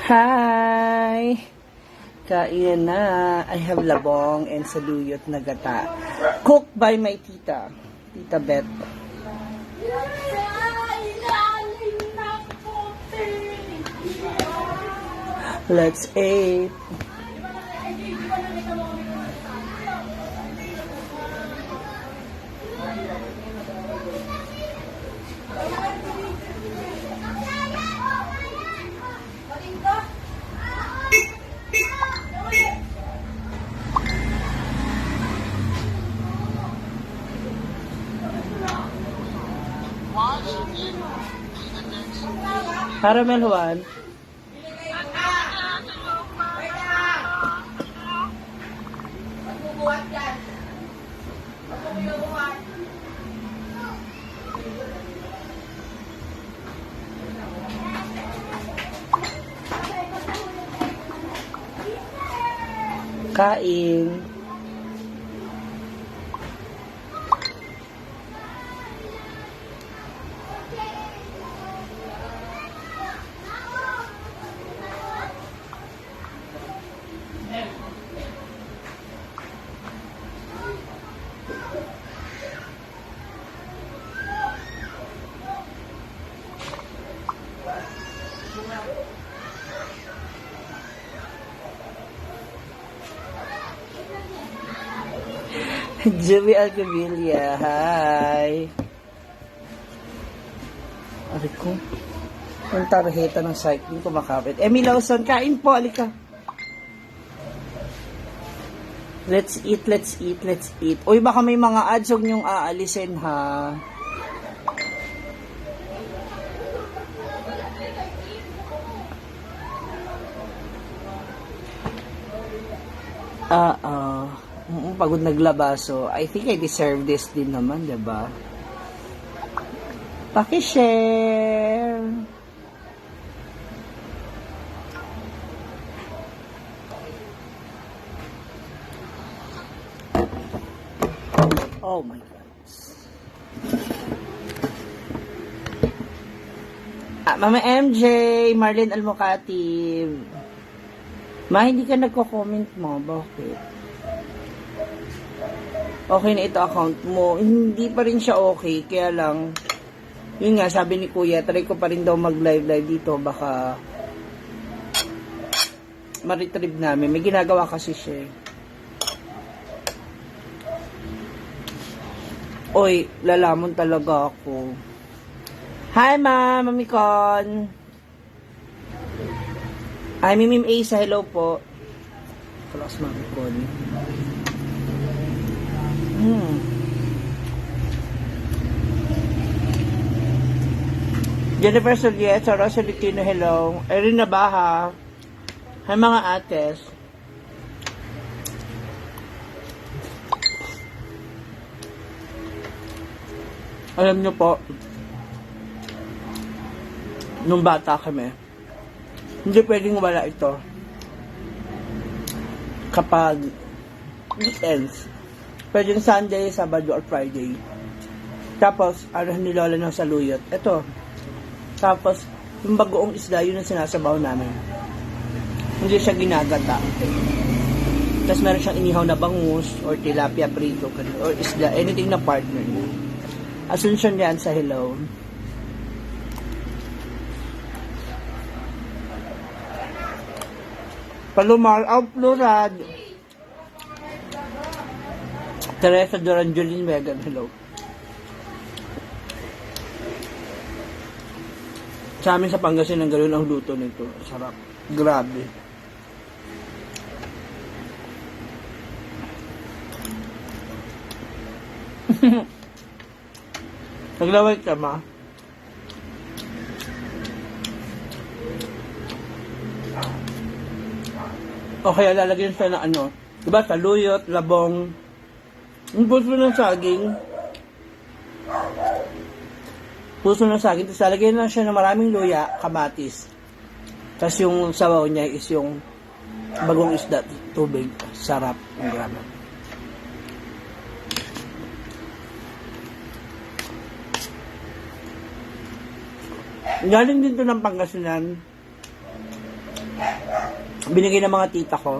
Hi! Kain na. I have labong and saluyot na gata. Cooked by my tita. Tita Beth. Let's eat. Caramel Juan. Kain. Joey Alcavilla, hi! Ari ko. Ang tarheta ng cycling kumakapit. Emmy Lawson, kain po, alika. Let's eat, let's eat, let's eat. Uy, baka may mga ads, huwag niyong aalisin, ha? Pagod naglaba, so I think I deserve this din naman, diba? Paki-share! Oh my God. Mama MJ, Marlene Almocati. Ma, hindi ka nagko-comment mo. Bakit? Okay na ito account mo. Hindi pa rin siya okay. Kaya lang, yun nga, sabi ni Kuya, try ko pa rin daw mag-live dito. Baka ma-retrieve namin. May ginagawa kasi siya. Oy, lalamon talaga ako. Hi, Ma! Mami Con! Ay, Mimim Asa, hello po. Kalas Mami Con. Jennifer Soliet, Sara Solitino, hello. Erin Nabaha. Hi mga ates. Alam nyo po, nung bata kami, hindi pwedeng wala ito kapag weekends. Pwedeng Sunday, Sabado, or Friday. Tapos, ano ni Lola ng saluyot? Ito. Tapos, yung bagoong isda, yun ang sinasabaw namin. Hindi siya ginagata. Tapos, meron siyang inihaw na bangus, or tilapia prito, or isda, anything na partner niya. Asunsyon yan sa hello. Palomar, Plurad. Teresa Duranjolin Megan, hello. Sa amin sa Pangasinan, ganoon ang luto nito. Sarap. Grabe. Naglaway ka, Ma? O kaya lalagyan siya ng ano, diba, saluyot, labong, yung puso ng saging. Puso ng saging. Tapos lalagyan na siya ng maraming luya, kamatis. Tapos yung sabaw niya is yung bagong isda, tubig. Sarap. Ang grabe. Galing din to ng Pangasinan. Binigay ng mga tita ko.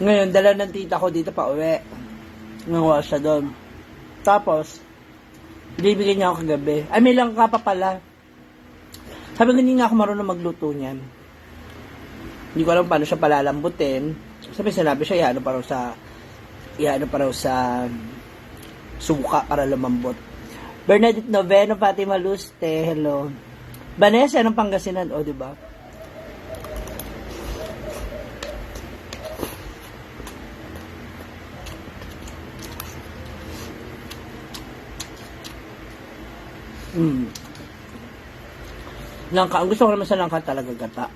Ngayon, dala ng tita ko dito pa uwi. Ngawa siya doon. Tapos, bibigyan niya ako kagabi. Ay, may langka pa pala. Sabi ko, hindi nga ako marunong magluto niyan. Hindi ko alam paano siya palalambutin. Sinabi siya, iano pa raw sa suka para lumambot. Bernadette Noveno, Fatima Luste, hello. Vanessa, anong Pangasinan? O, diba? Langka. Ang gusto ko naman sa langka talaga gata.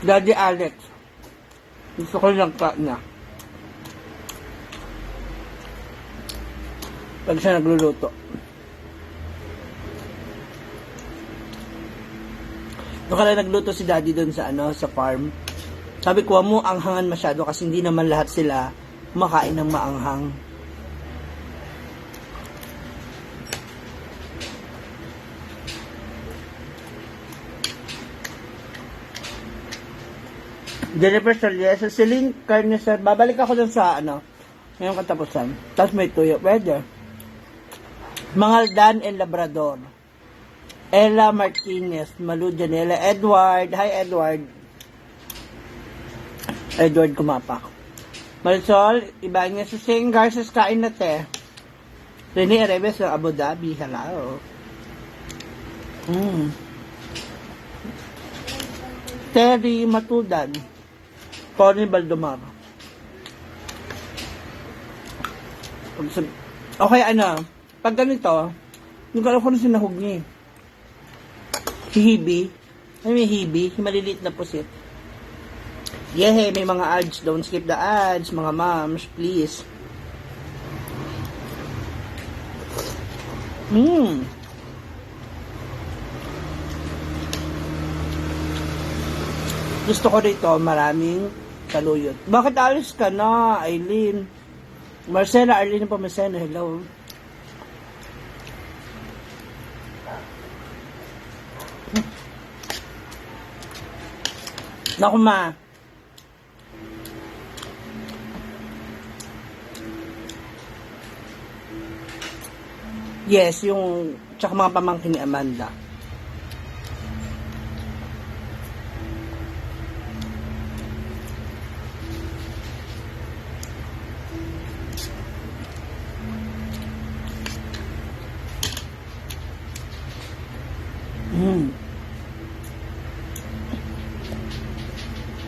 Daddy Alex. Gusto ko langka niya. Pag siya nagluluto. Doon ka lang nagluto si Daddy doon sa sa farm. Sabi ko, mo anghangan masyado kasi hindi naman lahat sila kumakain ng maanghang. Jennifer Solis, sa Celine Carneser, babalik ako dun sa ngayong katapusan. Tapos may tuyo, pwede. Mangaldan and Labrador. Ella Martinez, Malu Janela, Edward, hi Edward. Edward Kumapak. Marisol, Ibanez, Susing Garces, kain na te. Rene Areves ng Abu Dhabi, hello. Terry Matudan. Tony Baldomar. Okay, pag ganito, yung alam ko na sinahog niya eh. Si Hibi. Ay, may Hibi. Yung maliliit na pusit. Yeah, may mga ads. Don't skip the ads, mga moms, please. Gusto ko dito, maraming saluyot. Bakit alis ka na, Aileen? Marcela, Arlene Pameseno, hello. Naku, ma. Yes, yung tsaka mga pamangkin ni Amanda.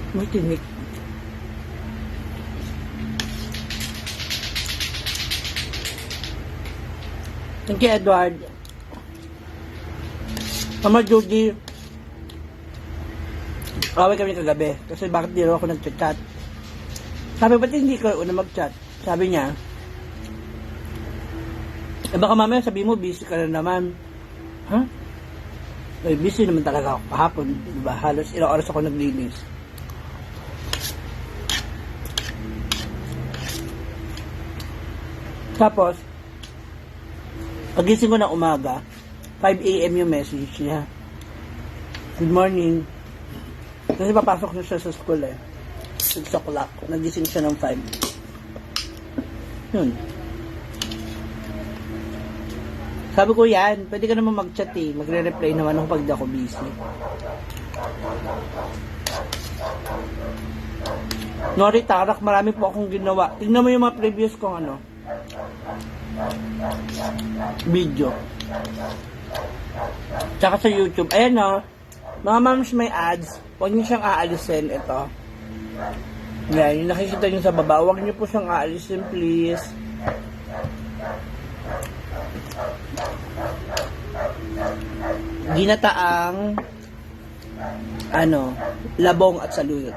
May tinik. Thank you, Edward. Mama Judy, away kami kagabi. Kasi bakit di ako nag-chat? Sabi, ba't hindi ka una mag-chat? Sabi niya, baka mamaya sabi mo, busy ka na naman. Huh? Ay, busy naman talaga ako kahapon. Diba? Halos ilang oras ako naglinis. Tapos, pagising ko na umaga, 5 a.m. yung message niya. Good morning. Kasi papasok na siya sa school eh. 6 o'clock. Nagising siya ng 5. Yun. Sabi ko yan, pwede ka naman mag-chat eh. Magre-reply naman ako pag di ako busy. Nori Tarak, marami po akong ginawa. Tingnan mo yung mga previous kong video. Tsaka sa YouTube. Ayan o. Mga moms may ads. Huwag niyo siyang aalisin. Ito. Yan. Yung nakikita niyo sa baba. Huwag niyo po siyang aalisin, please. Ginataang labong at saluyot.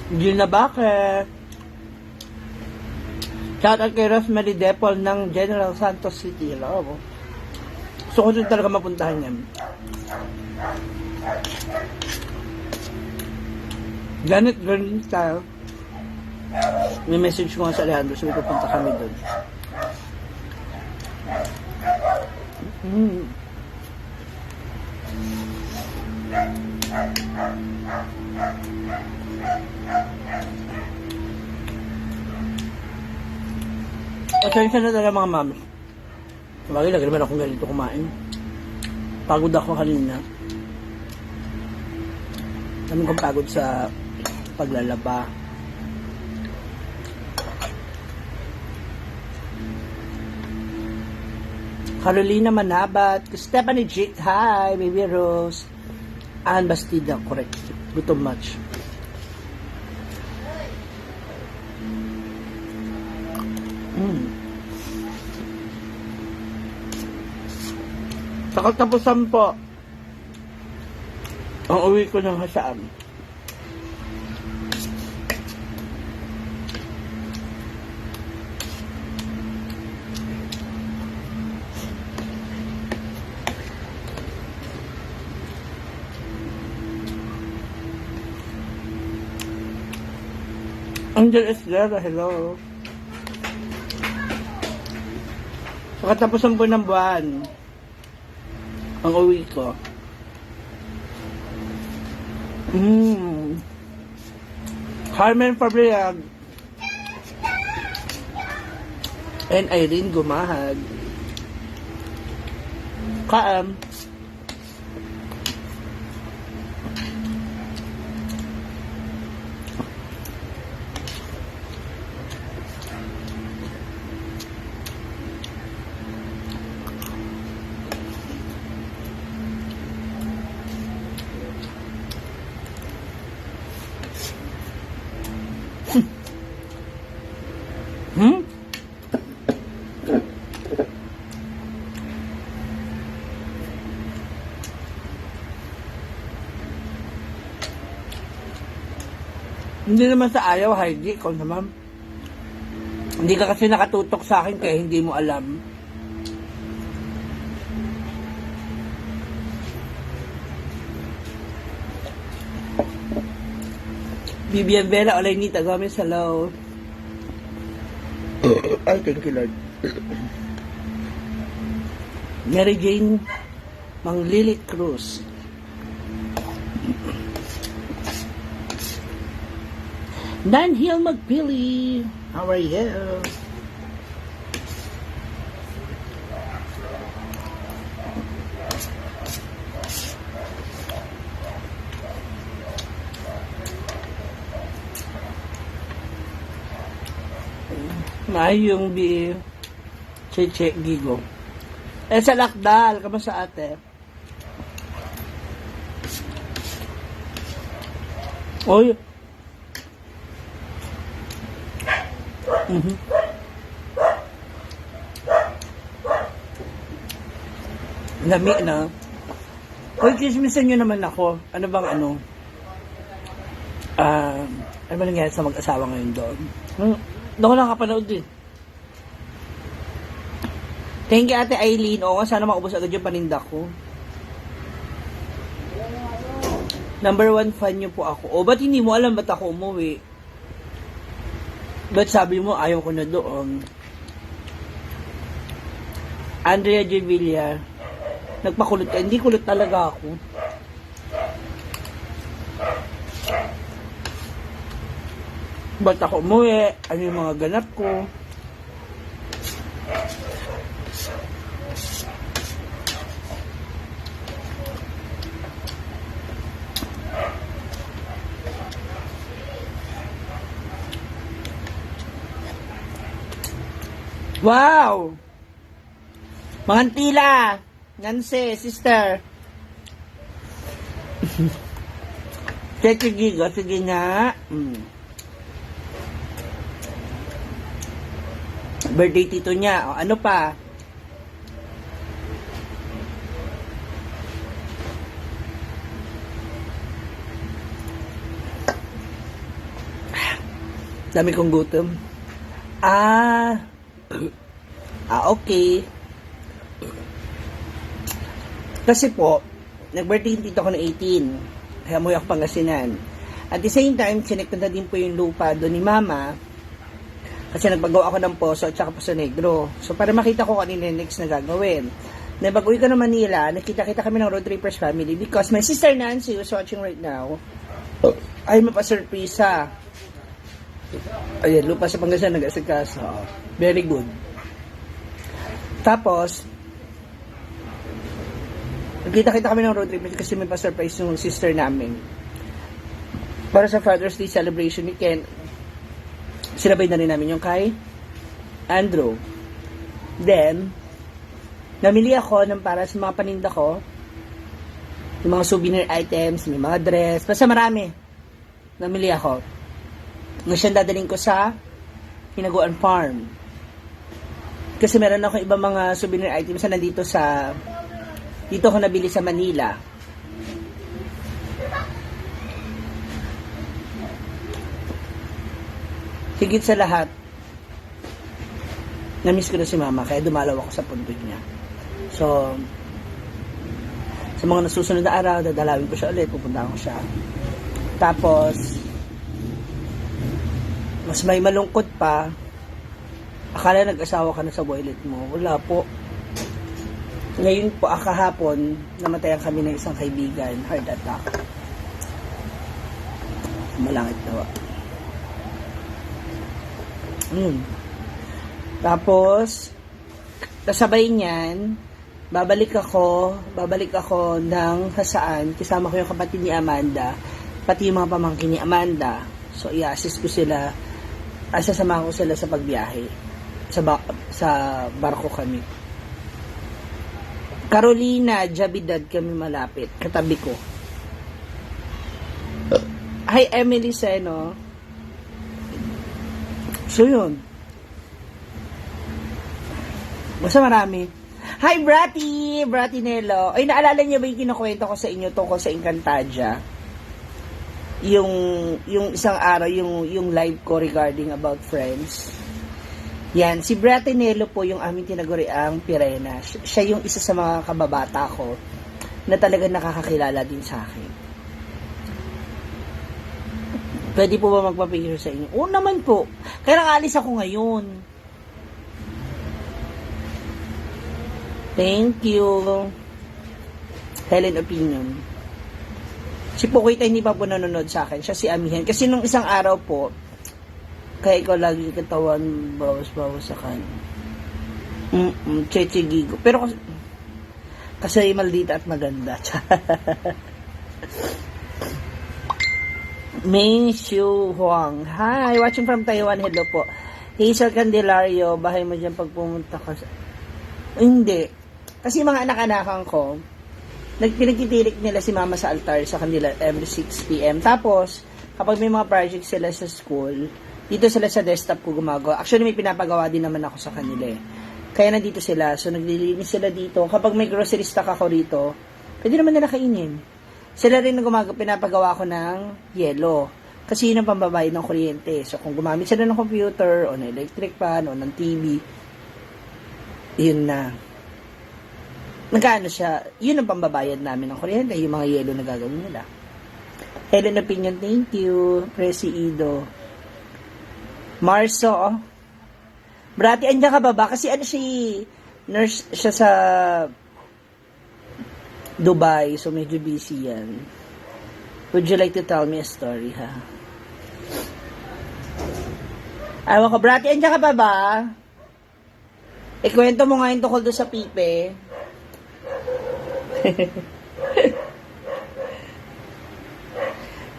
Gina bakit? Shout out kay Rosemary Depol ng General Santos City. Hello. Gusto ko din talaga mapuntahan yan. Ganit style. May message ko nga sa Alejandro, sabi ko punta kami doon. Pasensya na talaga mga mami. Bagay, lagi naman akong ganito kumain. Pagod ako kanina. Dami kong pagod sa paglalaba. Carolina Manabat, Stephanie Jake, hi, Baby Rose, Ann Bastida, correct, gutom much. Sa katapusan po, ang uwi ko ng Hasaan. Angel Esguerra, hello. Sa katapusan po ng buwan, ang uwi ko. Carmen Fabriag and Irene Gumahag. Kaam. Hindi naman sa ayaw, Heidi, ikaw naman. Hindi ka kasi nakatutok sa akin kaya hindi mo alam. Vivian Vera, Olaynita Gomez, hello. Ay, thank you, Lord. Mary Jane Manglilit Cruz. Nanhill Magpili, how are you? Maayong bi Cheche Gigo. Sa Lakdal, kamusta ate? Oy. Lami na. Uy, kismisan nyo naman ako. Ano bang ano? Ano ba nangyari sa mag-asawa ngayon doon? Doon ko nakapanood din. Thank you, Ate Eileen. Oo, sana maubos agad yung paninda ko. Number 1 fan nyo po ako. O, ba't hindi mo alam ba't ako umuwi? Ba't sabi mo ayaw ko na doon? Andrea J. Villa, nagpakulot ka. Hindi kulot talaga ako. Ba't ako umuwi? Ano yung mga ganap ko? Wow! Mangantila! Nancy, sister. Cheche Gigo, sige nga. Birthday tito niya. O, ano pa? Dami kong gutom. Okay. Kasi po, nag-birthday tito ko na 18. Kaya umuwi ako Pangasinan. At the same time, sinek ko na din po yung lupa doon ni Mama. Kasi nagpagawa ako ng Poso at saka Poso Negro. So, para makita ko kung ano yung next na gagawin. Na pag-uwi ko na Manila, nakita-kita kami ng Road Trippers family because my sister Nancy, who's watching right now, ay mapasurpresa. Ayan, lupa sa Pangasinan, nag-asikaso. Very good. Tapos, nakita-kita kami ng Road Trippers kasi may pa-surprise yung sister namin. Para sa Father's Day celebration weekend, sinabay na rin namin yung kay Andrew. Then, namili ako ng para sa mga paninda ko, yung mga souvenir items, may mga dress, basta marami. Namili ako. Ngayon siya dadaling ko sa Hinaguan Farm. Kasi meron ako ibang mga souvenir items na nandito dito ako nabili sa Manila. Higit sa lahat, na-miss ko na si Mama, kaya dumalaw ako sa puntod niya. So, sa mga nasusunod na araw, dadalawin ko siya ulit, pupunta ko siya. Tapos, mas may malungkot pa, akala nag-asawa ka na sa boylet mo. Wala po. Ngayon po, kahapon, namatayan kami ng isang kaibigan, heart attack. Malangit daw. Tapos, kasabay niyan, babalik ako ng saan, kasama ko yung kapatid ni Amanda, pati yung mga pamangkin ni Amanda. So, i-assist ko sila, sasama ko sila sa pagbiyahe. Sa barko kami. Carolina, Jabidad kami malapit, katabi ko. Hi, Emily Seno. So, yun. Basta marami. Hi, Bratty Nelo. Ay, naalala niyo ba yung kinukwento ko sa inyo tungkol sa Encantadia? Yung isang araw, yung live ko regarding about friends. Yan, si Bratty Nelo po yung aming tinaguriang Pirena. Siya yung isa sa mga kababata ko na talagang nakakakilala din sa akin. Pwede po ba magpapicture sa inyo? Oo naman po. Kaya nakaalis ako ngayon. Thank you. Helen Opinion. Si Pukoy hindi pa po nanonood sa akin. Siya si Amihan. Kasi nung isang araw po, kaya ikaw lagi katawan, bawas-bawas sa kanya. Cheche Gigo. Pero kasi maldita at maganda. Ming Xiu Huang. Hi, watching from Taiwan. Hello po. Hazel Candelario, bahay mo dyan pag pumunta ka sa... Hindi. Kasi mga anak-anakan ko, pinagtitirik nila si Mama sa altar sa kanila every 6 p.m. Tapos, kapag may mga project sila sa school, dito sila sa desktop ko gumagawa. Actually, may pinapagawa din naman ako sa kanila eh. Kaya nandito sila. So, naglilinis sila dito. Kapag may grocery stock ako rito, pwede naman nila kainin. Sila rin na pinapagawa ko ng yelo. Kasi yun ang pambabayad ng kuryente. So, kung gumamit sila ng computer, o ng electric fan, o ng TV, yun na. Nagkano siya? Yun ang pambabayad namin ng kuryente. Yung mga yelo na gagawin nila. Helen Opinion, thank you. Presi Ido. Marso. Brati, andyan ka ba ba? Kasi ano siya, nurse siya sa Dubai, so medyo busy yan. Would you like to tell me a story, ha? Ayaw ko, Brati, andyan ka ba ba? Ikwento mo nga yung tukol doon sa pipe.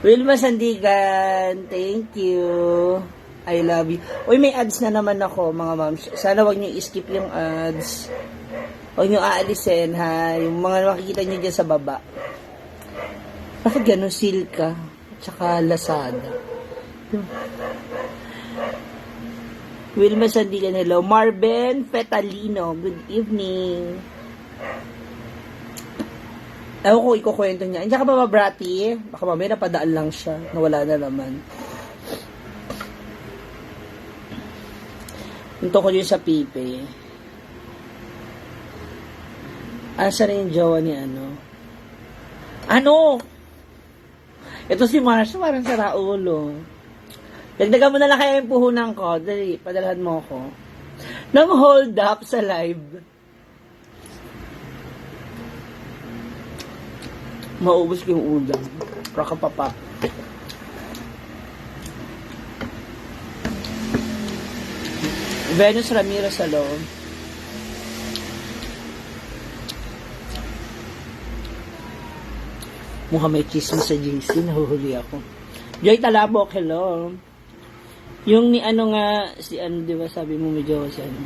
Wilma Sandigan, thank you. I love you. Uy, may ads na naman ako, mga moms. Sana wag niyo i-skip yung ads. Huwag niyo aalisin, ha? Yung mga makikita niyo dyan sa baba. Bakit gano'n? Silka. Tsaka Lazada. Wilma Sandigan, hello. Marben Fetalino, good evening. Ewan ko, ikukwento niya. Andiyan ka ba, Brati? Baka mamaya napadaan lang siya. Nawala na naman. Punto ko yun sa pipe. Asa rin yung jowa ni ano? Ano? Ito si Mars, parang sara ulo. Dagdagan mo na lang kaya yung puhunan ko. Dali, padalhan mo ko. Nang hold up sa live. Maubos ko yung ulam. Rakapapa. Venus Ramirez Salon. Mukhang may chismis sa JC. Nahuhuli ako. Joy Talabok, hello. Yung ni ano nga, si ano, di ba sabi mo medyo si ano.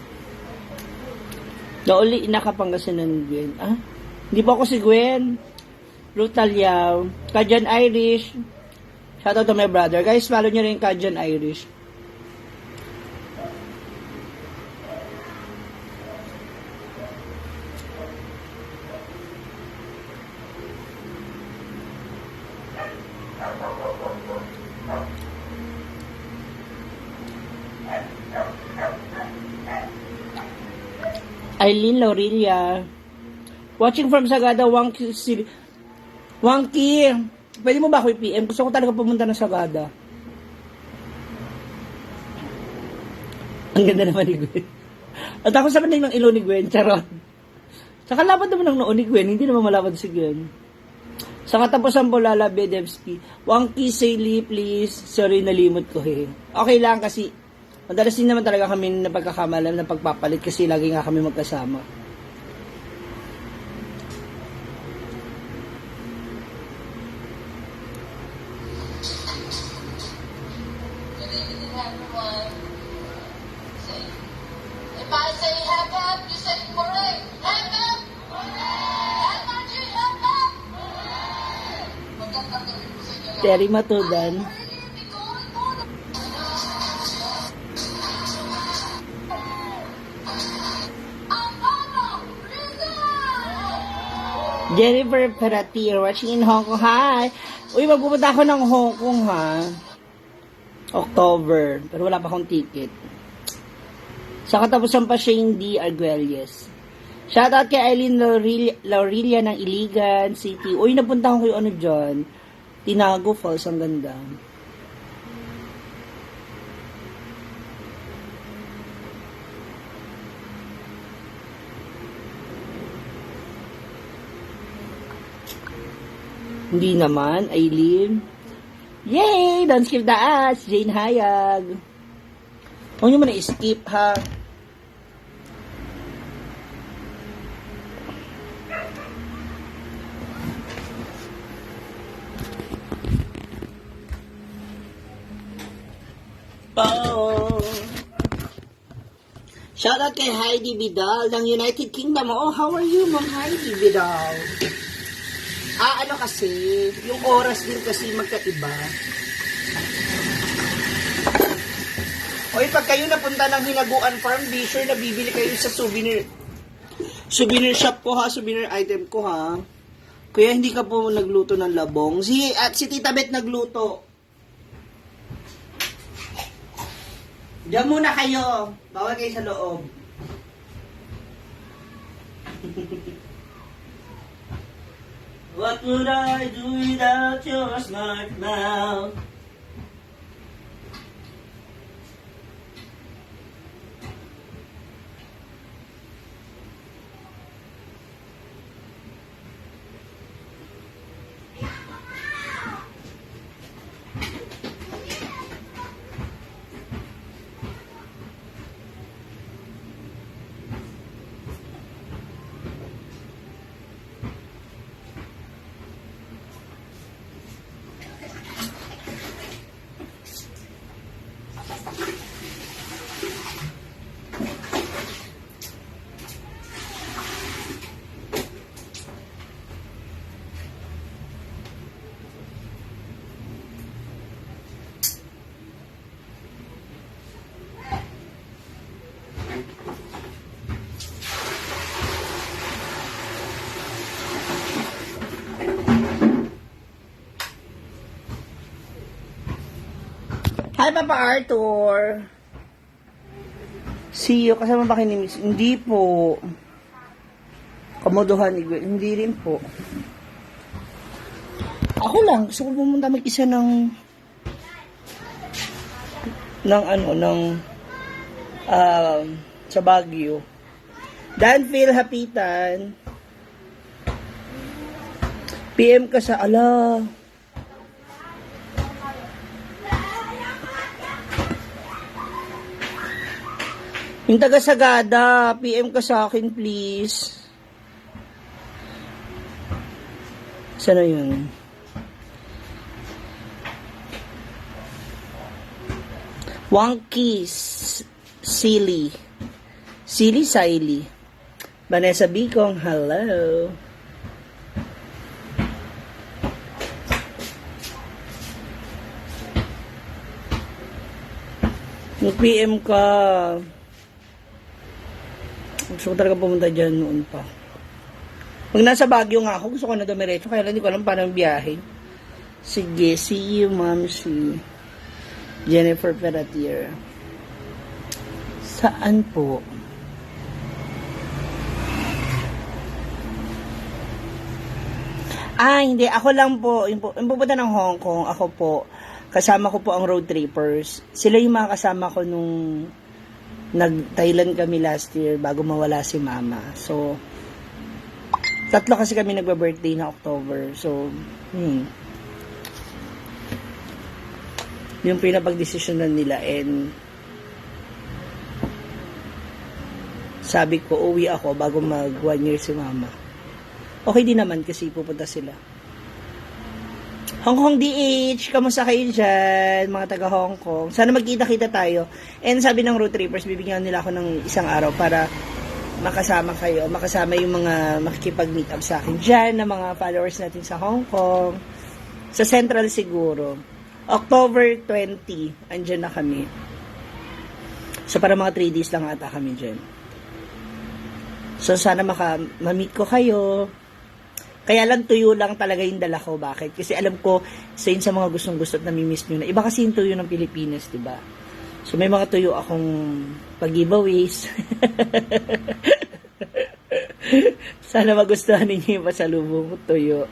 Nauli, Nakapangasinan Gwen. Ah, hindi po ako si Gwen. Rutal Yao. Kajan Irish. Shout out to my brother. Guys, follow nyo rin Kajan Irish. Eileen Laurilia. Watching from Sagada, Wangki. Wangki, pwede mo ba ako i-PM? Gusto ko talaga pumunta ng Sagada. Ang ganda naman ni Gwen. At ako sa manig ng ilo ni Gwen, charot. Sa kalapad naman ng noon ni Gwen, hindi naman malapad si Gwen. Sa katapusan po, Lala Bedevsky. Wangki, say Lee, please. Sorry, nalimot ko eh. Okay lang kasi madalas din naman talaga kami na pagkakamalan na pagpapalit kasi lagi nga kami magkasama. Good evening, everyone. If I say hep hep, you say hooray. Hep hep. Hooray. Energy, hep hep. Hooray. Magandang gabi po sa inyo. Terry Matudan. Jennifer Peratier, watching in Hong Kong. Hi! Uy, magpupunta ako ng Hong Kong, ha? October. Pero wala pa akong ticket. Sa katapusan pa Shane D. Arguelles. Shoutout kay Eileen Laurilia ng Iligan City. Uy, napunta ko yung ano dyan. Tinago Falls, ang ganda. Hindi naman, Aileen. Yay! Don't skip the ads, Jane Hayag. Huwag nyo mo na-skip, ha? Oh. Shoutout kay Heidi Vidal ng United Kingdom. Oh, how are you, Ma'am Heidi Vidal? Ano kasi, yung oras din kasi magkaiba. Oy, pag kayo napunta ng Hinaguan Farm, be sure na bibili kayo sa souvenir shop ko, ha, souvenir item ko, ha. Kaya hindi ka po nagluto ng labong. Si Tita Bet nagluto. Diyan muna kayo. Bawal kayo sa loob. What would I do without your smart mouth? Hi, Papa Arthur. See you. Kasama ba kayo ni Miss? Hindi po. Kamodohan ni Gwen. Hindi rin po. Ako lang, gusto ko pumunta mag-isa ng sa Baguio. Danville, Hapitan. PM ka sa yung taga Sagada, PM ka sa akin, please. Sana yun? Wonky, Silly. Silly. Vanessa Bicong, hello. Mag-PM ka. Gusto ko talaga pumunta dyan noon pa. Pag nasa Baguio nga ako, gusto ko na dumiretso. Kaya lang hindi ko alam paano yung biyahe. Sige, see you, ma'am. Si Jennifer Peratier. Saan po? Hindi. Ako lang po. Yung pupunta ng Hong Kong, ako po. Kasama ko po ang road trippers. Sila yung mga kasama ko nung nag-Thailand kami last year bago mawala si Mama. So, 3 kasi kami nagba-birthday na October. So, yung pinapag-desisyonan nila and sabi ko, uwi ako bago mag 1 year si Mama. Okay din naman kasi pupunta sila. Hong Kong DH, kamusta kayo dyan, mga taga Hong Kong? Sana magkita-kita tayo. And sabi ng road trippers, bibigyan nila ako ng isang araw para makasama kayo, makasama yung mga makikipag-meet up sa akin dyan, na mga followers natin sa Hong Kong. Sa Central siguro. October 20, andyan na kami. So, para mga 3 days lang ata kami dyan. So, sana ma-meet ko kayo. Kaya lang tuyo lang talaga yung dala ko. Bakit? Kasi alam ko, sa mga gustong-gusto at namimiss nyo na. Iba kasi yung tuyo ng Pilipinas, diba? So, may mga tuyo akong pag-giveaways. Sana magustuhan ninyo yung pasalubong tuyo.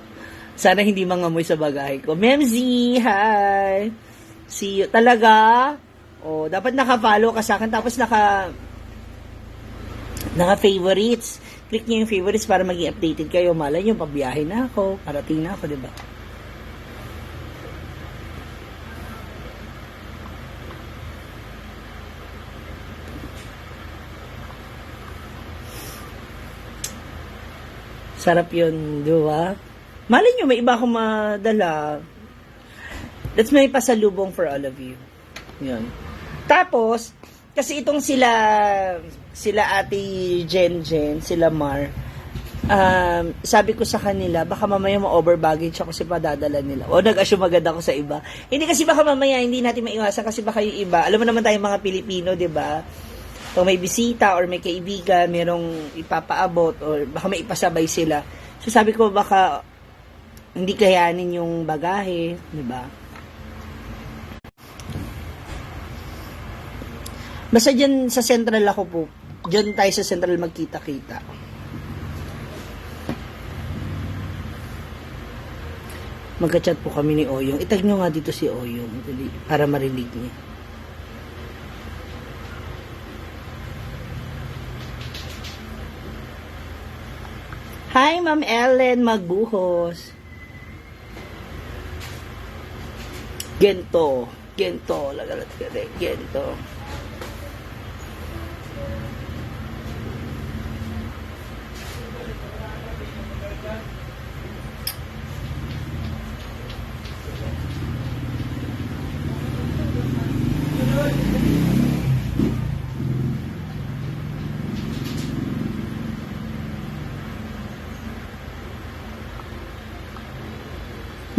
Sana hindi mangamoy sa bagahe ko. Memzi, hi! See you. Talaga? Dapat naka-follow ka sa akin. Tapos naka-favorites. Click nyo yung favorites para maging updated kayo. Malay nyo, pabiyahe na ako. Parating na ako, diba? Sarap yun, diba? Malay nyo, may iba akong madala. That's my pasalubong for all of you. Yun. Tapos, kasi itong sila Ate Jen, sila Mar, sabi ko sa kanila, baka mamaya ma-over baggage ako kasi padadala nila. Nag-assume agad ako sa iba. Hindi kasi baka mamaya, hindi natin maiwasan kasi baka yung iba. Alam mo naman tayong mga Pilipino, diba? Kung may bisita or may kaibigan, merong ipapaabot or baka may ipasabay sila. So sabi ko, baka hindi kayanin yung bagahe, diba? Basta dyan sa Central ako po. Dyan tayo sa Central magkita-kita. Magka-chat po kami ni Oyong. Itag nyo nga dito si Oyong para marinig niya. Hi, Ma'am Ellen Magbuhos. Gento. Lagalat ka rin. Gento.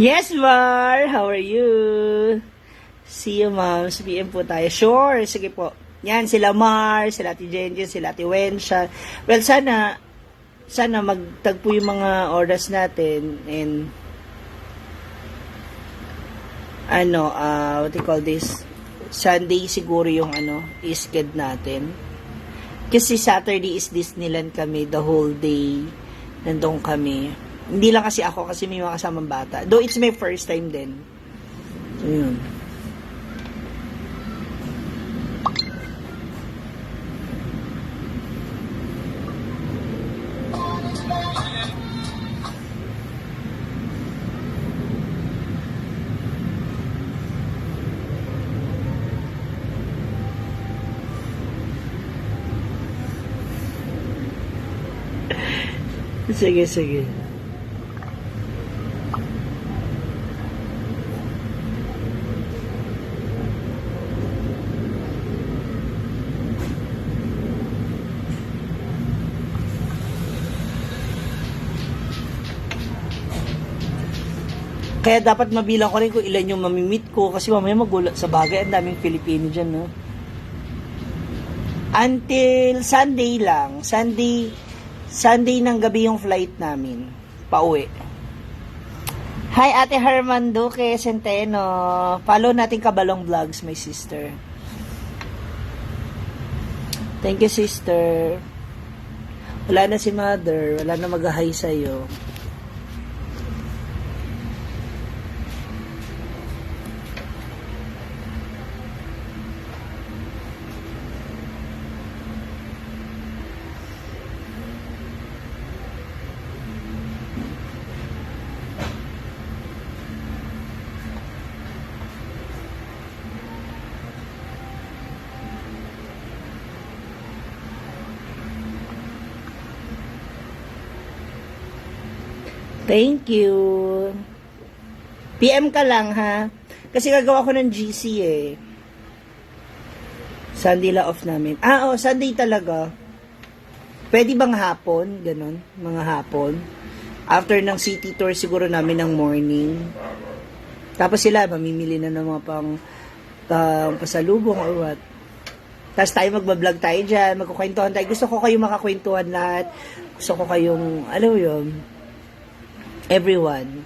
Yes, Mar! How are you? See you, Ma'am. PM po tayo. Sure, sige po. Yan, sila Mar, sila Ate Jenjen, sila Ate Wensha. Well, sana magtagpo yung mga oras natin and what do you call this? Sunday siguro yung isked natin. Kasi Saturday is Disneyland kami, the whole day. Nandun kami. Hindi lang kasi ako, kasi may mga kasamang bata. Though it's my first time din. Ayun. Sige, sige. Kaya dapat mabilang ko rin kung ilan yung mamimit ko kasi mamaya magulat sa bagay. Ang daming Pilipino dyan, no? Until Sunday lang. Sunday ng gabi yung flight namin. Pauwi. Hi, Ate Herman Duque Centeno. Follow natin Kabalong Vlogs, my sister. Thank you, sister. Wala na si mother. Wala na mag-hi sa'yo. Thank you. PM ka lang, ha? Kasi gagawa ko ng GC, eh. Sunday la off namin. Sunday talaga. Pwede bang hapon? Ganon, mga hapon. After ng city tour siguro namin ng morning. Tapos sila, mamimili na ng mga pang pasalubong or what. Tapos tayo magbablog tayo dyan, magkukwentuhan tayo. Gusto ko kayong makakwentuhan lahat. Gusto ko kayong, alam mo yun, everyone.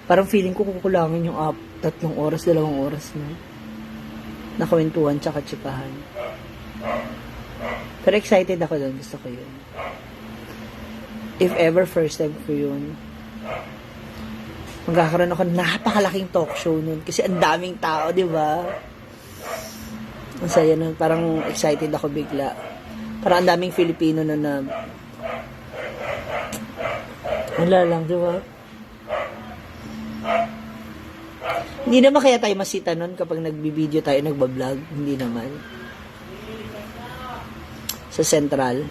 Parang feeling ko kukulangin yung 3 oras, 2 oras na nakwentuhan tsaka tsikahan. Pero excited ako doon. Gusto ko yun. If ever, first time ko yun. Magkakaroon ako ng napakalaking talk show nun. Kasi ang daming tao, di ba? Ang saya nun. Parang excited ako bigla. Parang ang daming Filipino na wala lang, di ba? Hindi naman kaya tayo masita nun kapag nagbibideo tayo, nagbablog. Hindi naman. Sa Central.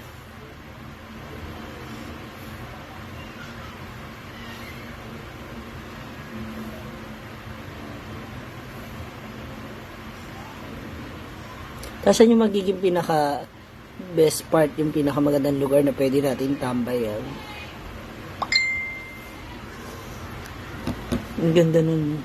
Tapos yung magiging pinaka best part, yung pinaka magandang lugar na pwede natin tambayan. Ang ganda nun.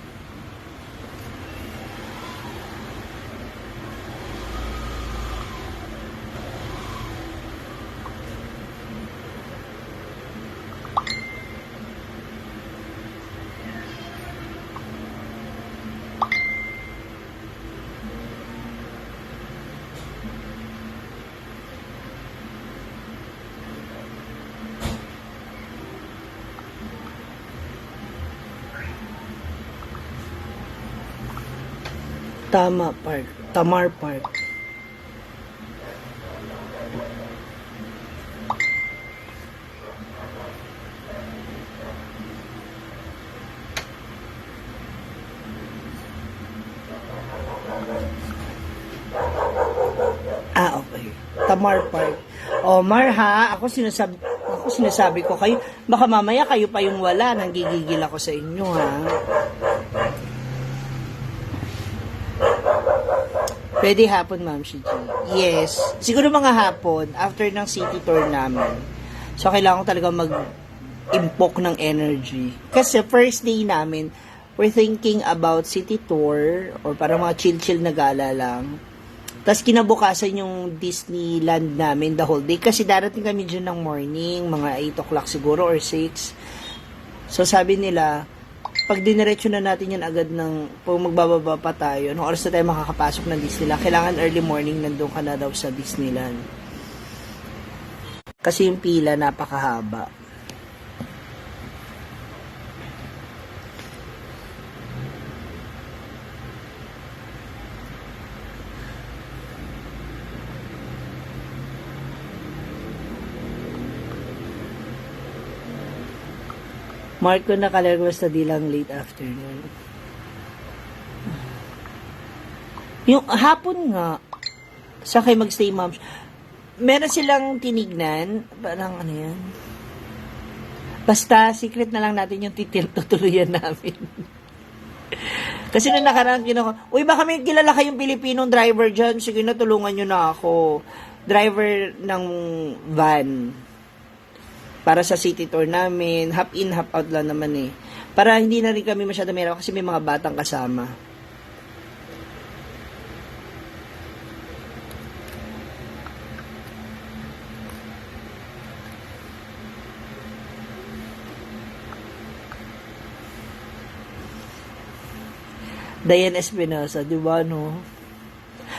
Tamar Park. Okay. Tamar Park. Mar, ha? Ako sinasabi ko kayo, baka mamaya kayo pa yung wala, nanggigigil ako sa inyo, ha? Pwede hapon, Ma'am Shiji. Yes. Siguro mga hapon, after ng city tour namin. So, kailangan ko talaga mag-impok ng energy. Kasi first day namin, we're thinking about city tour or parang mga chill-chill na gala lang. Tapos kinabukasan yung Disneyland namin the whole day. Kasi darating kami dyan ng morning, mga 8 o'clock siguro or 6. So, sabi nila, pag diniretso na natin yan agad pag magbababa pa tayo, nung oras na tayo makakapasok ng Disneyland, kailangan early morning nandun ka na daw sa Disneyland. Kasi yung pila napakahaba. Mark ko nakalarwas na di lang late afternoon. Yung hapon nga, sa kayo magstay moms, meron silang tinignan, parang ano yan. Basta, secret na lang natin yung tutuluyan namin. Kasi nung nakaraan, uy, baka may kilala kayong Pilipinong driver dyan, sige na, tulungan nyo na ako. Driver ng van. Para sa city tour namin, half in, half out lang naman eh. Para hindi na rin kami masyado meron kasi may mga batang kasama. Diane Espinosa, di ba, no?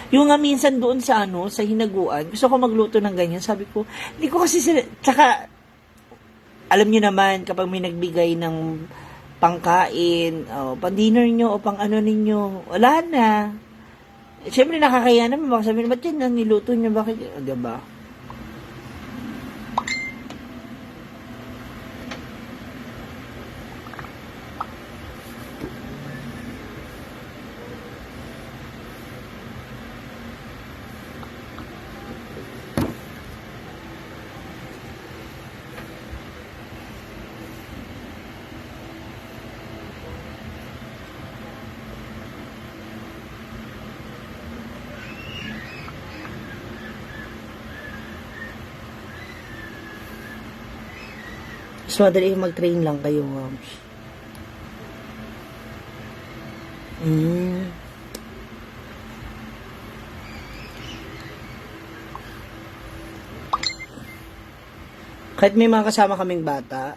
Yung nga minsan doon sa sa hinaguan, gusto ko magluto ng ganyan. Sabi ko, hindi ko kasi sila, tsaka, alam niyo naman, kapag may nagbigay ng pangkain, pang-dinner nyo, o pang-ano ninyo, wala na. Siyempre, nakakaya naman, baka sabihin, ba't yan ang niluto nyo, bakit, di ba? So, madali mag-train lang kayo, moms. Kahit may mga kasama kaming bata,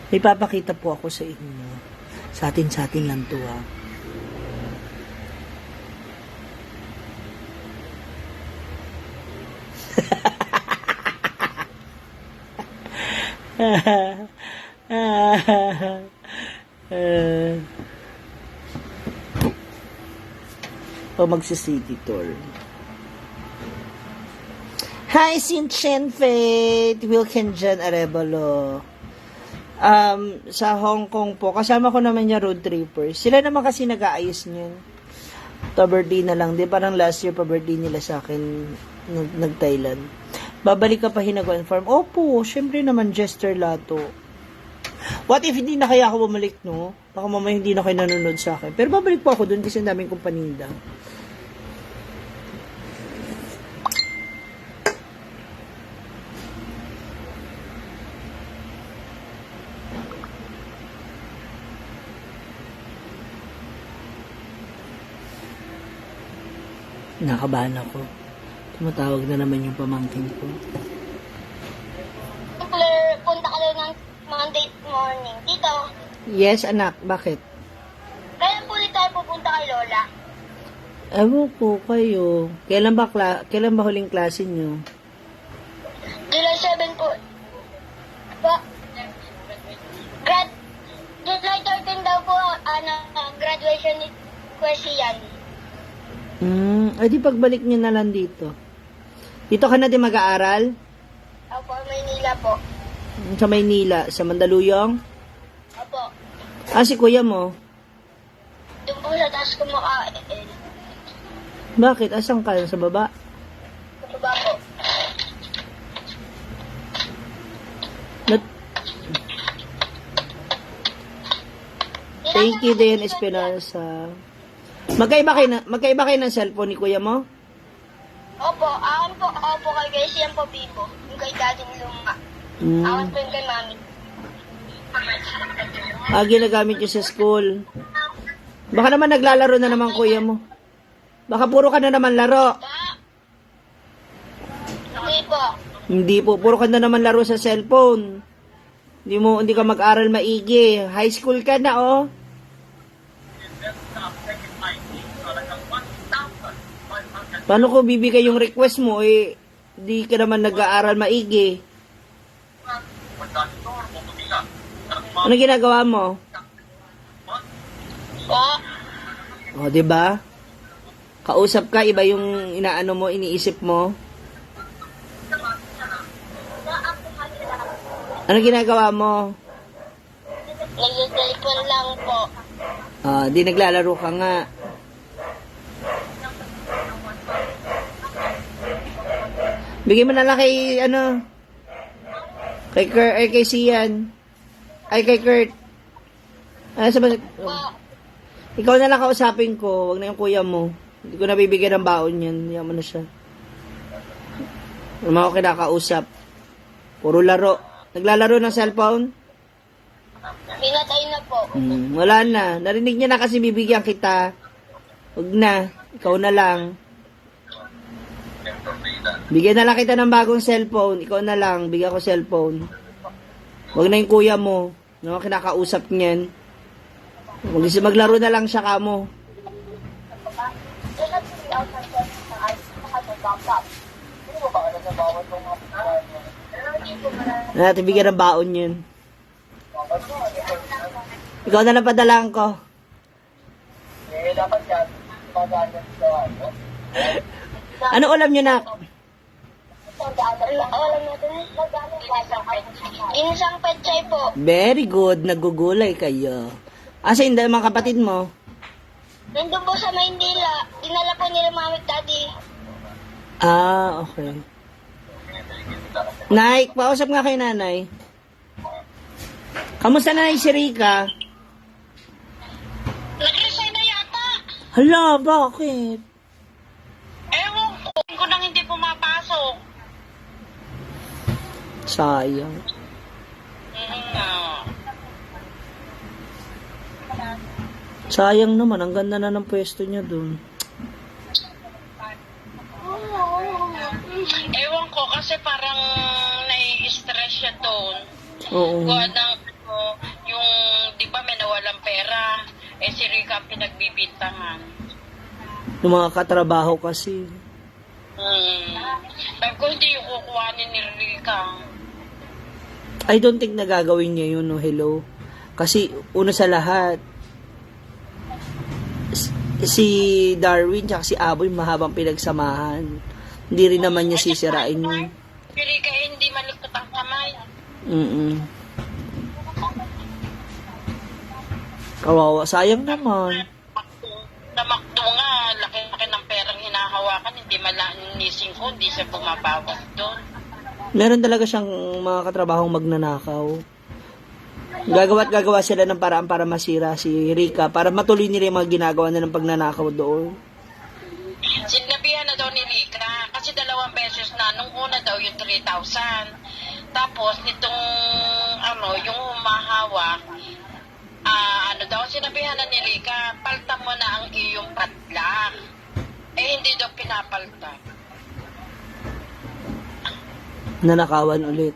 may papakita po ako sa inyo. Sa atin lang to, ha. O magsi-city tour. Hi, Sin Chen Faith, Wilken Jan Arevalo. Sa Hong Kong po, kasama ko naman yung road trippers. Sila naman kasi nag-aayos niyan. Pa-birthday na lang. Di parang last year pa-birthday nila sa akin nag-Thailand. Babalik ka pa Hinaguan Farm? Opo, syempre naman Jester Lato. What if hindi na kaya ako bumalik, no? Baka mamaya hindi na kayo nanonood sa akin. Pero babalik po ako dun kasi ang daming kong paninda. Nakabahan ako. Tumatawag na naman yung pamangkin ko. Claire, punta ka daw ng Monday morning. Tito, Yes, anak. Bakit? kailan po ulit tayo pupunta kay Lola? Ewan ko kayo. Kailan ba huling klase nyo? July 7 po. July 13 daw po, graduation ni Kwesian. Ay di pagbalik nyo na lang dito. Dito ka na din mag-aaral? Opo, Maynila po. Sa Maynila, sa Mandaluyong? Opo. Si kuya mo. Doon po sa taas kumakain. Bakit? Asan ka? Sa baba? Sa baba po. Thank you din, Esperanza. Magkaiba kayo ng cellphone ni kuya mo? Opo, opo kay Gracie yan po, Bibo. Yung kay dating luma. Awan po yung kay Mami. Ginagamit nyo sa school. Baka naman naglalaro na naman kuya mo. Baka puro ka na naman laro. Hindi po. Hindi po, puro ka na naman laro sa cellphone. Hindi ka mag-aral maigi. High school ka na, oh. Paano ko bibigay yung request mo, di ka naman nag-aaral maigi. Ano ginagawa mo? Po. O, di ba? Kausap ka, iba yung inaano mo, iniisip mo. Ano ginagawa mo? Nag-cellphone lang po. Di naglalaro ka nga. Bigyan mo na lang kay, kay Sian. Ay, kay Kurt. Po. Ikaw na lang kausapin ko. Wag na yung kuya mo. Hindi ko nabibigyan ng baon yan. Hindi mo na siya. Ano mo ako kinakausap? Puro laro. Naglalaro ng cellphone? Pinatay na po. Wala na. Narinig niya na kasi bibigyan kita. Wag na. Ikaw na lang. Bigyan na lang kita ng bagong cellphone. Ikaw na lang. Bigyan ko cellphone. Wag na yung kuya mo. No, kinakausap niyan. Maglaro na lang siya kamo. Natin bigyan ng baon yun. Ikaw na lang padalaan ko. Ano ulam nyo na? Ginisang pechay po. Very good. Nagugulay kayo. Asa yung mga kapatid mo? Nandun po sa Maynila. Dinala po nila mami at daddy. Okay. Nay, pausap nga kay nanay. Kamusta na si Rika? Nag-resign na yata. Hala, bakit? Ewan ko nang hindi pumapasok. Sayang. Sayang naman, ang ganda na ng pwesto niya dun. Ewan ko kasi parang nai-stress siya doon. Oo. Gawa ng yung, di ba may nawalang pera, si Rika ang pinagbibintangan. Yung mga katrabaho kasi. Sabi ko hindi yung kukuhanin ni Rika. I don't think na gagawin niya yun, no, hello. Kasi, una sa lahat, si Darwin tsaka si Aboy mahabang pinagsamahan. Hindi rin naman niya sisirain yun. Si Rika hindi malikot ang kamay. Kawawa. Sayang naman. Namakto nga, laki-laki ng perang hinahawakan, hindi malanising ko, hindi siya bumabawas doon. Meron talaga siyang mga katrabahong magnanakaw. Gagawa sila ng paraan para masira si Rika, para matuloy nila yung mga ginagawa na ng pagnanakaw doon. Sinabihan na daw ni Rika, kasi 2 beses na, nung una daw yung 3,000. Tapos, nitong, yung humahawak, sinabihan na ni Rika, palta mo na ang iyong padlock. Hindi daw pinapalta. Nanakawan ulit.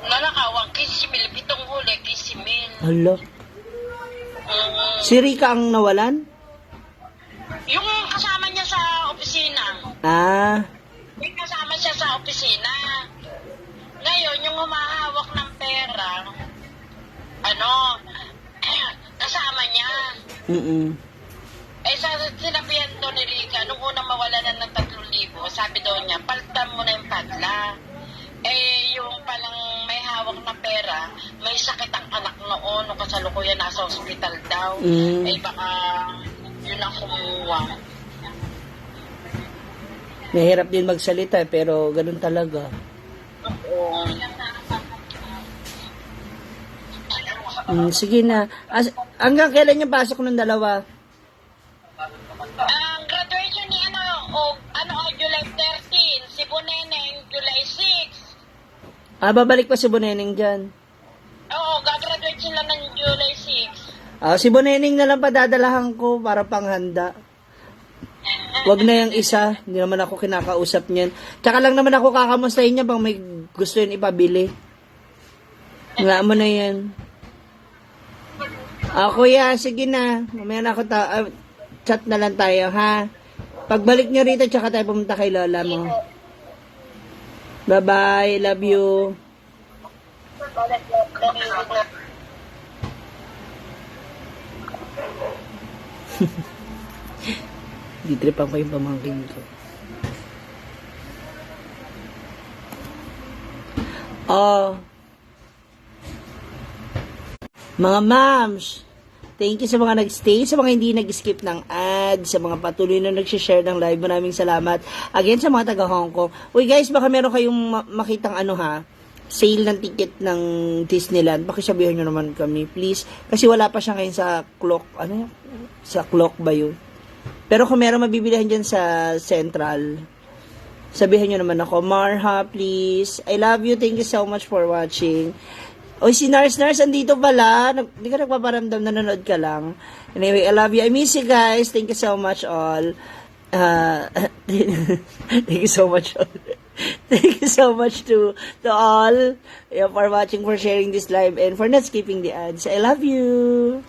Nanakawang kisimil, 7 huli, kisimil. Hala. Si Rika ang nawalan? Yung kasama niya sa opisina. May kasama siya sa opisina. Ngayon, yung humahawak ng pera, kasama niya. Sinabihan daw ni Rika, nung unang mawala na ng 3,000, sabi daw niya, paltan mo na yung padla. Yung palang may hawak na pera, may sakit ang anak noon, nung kasalukuyan nasa ospital daw. Baka yun ang kumuha. Mahirap din magsalita, pero ganun talaga. Sige na. Hanggang kailan yung pasok ng dalawa? Ang graduation ni July 13, si Buneneng, July 6. Babalik pa si Boneneng dyan. Oo, gagraduate sila ng July 6. Si Boneneng na lang padadalahan ko para panghanda. Wag na yung isa. Hindi naman ako kinakausap niyan. Tsaka lang naman ako kakamustahin niya pang may gusto yun ipabili. Nga mo na yan. Kuya, sige na. Mamaya na ako chat na lang tayo, ha? Pagbalik niyo rito, tsaka tayo pumunta kay lola mo. Bye-bye. Love you. Ditripan ko yung pamangkin ko. Mga mams, thank you sa mga nag-stay, sa mga hindi nag-skip ng ad, sa mga patuloy na nag-share ng live. Maraming salamat. Again, sa mga taga Hong Kong. Uy guys, baka meron kayong makitang sale ng ticket ng Disneyland. Pakisabihan nyo naman kami, please. Kasi wala pa siya ngayon sa clock. Sa clock ba yun? Pero kung meron mabibilihan dyan sa Central, sabihan nyo naman ako, Marha, please. I love you. Thank you so much for watching. Oy, si Nars, andito pala. Hindi ka nagpaparamdam, nanonood ka lang. Anyway, I love you. I miss you guys. Thank you so much all. Thank you so much all. Thank you so much to all for watching, for sharing this live, and for not skipping the ads. I love you.